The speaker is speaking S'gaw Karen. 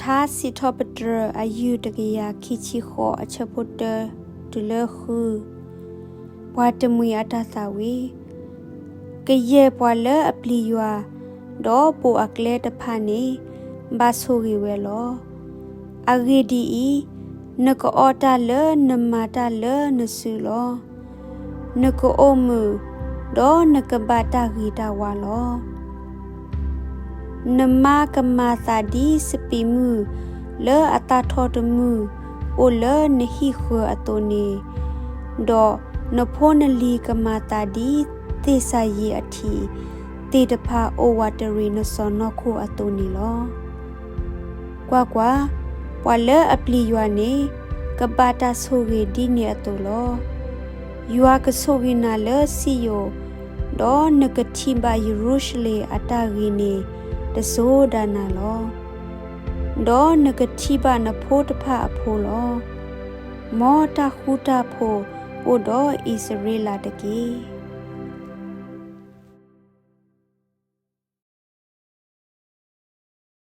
ထါစံးထီၣ်ပတြၢၤ အယုၢ်တကယၤခံဆံဃိး အဆၢဖိတၢ တုၤလၢဃု, ပှၤတမှံၤအတၢ်သးဝံၣ်, ကယဲၢ်ပှၤလၢအပျံၤယွၤ, ဒီးပိာ်အကျဲတဖၣ်န့ၣ် ဘၣ်ဆိၣ်ဂ့ၤဝဲလီၤ. အဂ့ၢ်ဒ်အံၤ, နကအီၣ်တၢ်လၢနမၤတၢ်လၢနစုလီၤ. နကအိၣ်မုာ်, ဒီးနကဘၣ်တၢ်ဂ့ၤတၢ်ဝါလီၤ. နမါကမၤသးဒ်စပံးမုၢ်လၢအသၣ်ထီၣ်တမုၢ်အိၣ်လၢနဟံၣ်ဃၢၤအသိးန့ၣ်, ဒီးနဖိနလံၤကမၤသးဒ်သ့ၣ်စၤယံးအထံးသ့ၣ်တဖၣ်အိၣ်ဝးတရံးနစီၢ်နီၤခိၣ်အသိးန့ၣ်လီၤ. ကွၢ်ကွၢ်, ပှၤလၢအပျံၤယွၤန့ၣ် ကဘၣ်တၢ်ဆိၣ်ဂ့ၤဒ်န့ၣ်အသိးလီၤ. ယွၤကဆိၣ်ဂ့ၤနၤလၢစံယိၣ်, ဒီးနကထံၣ်ဘၣ်ယရူၤၡလ့ၣ်အတၢ်ဂ့ၤန့ၣ် တစိၤဒၣ်နၤလီၤ. ဒီးနကထံၣ်ဘၣ်နဖိတဖၣ်အဖိလီၤ. မ်တၢ်ဃူတၢ်ဖိးအိၣ်ဒီးအံၣ်စရ့လးတက့ၢ်.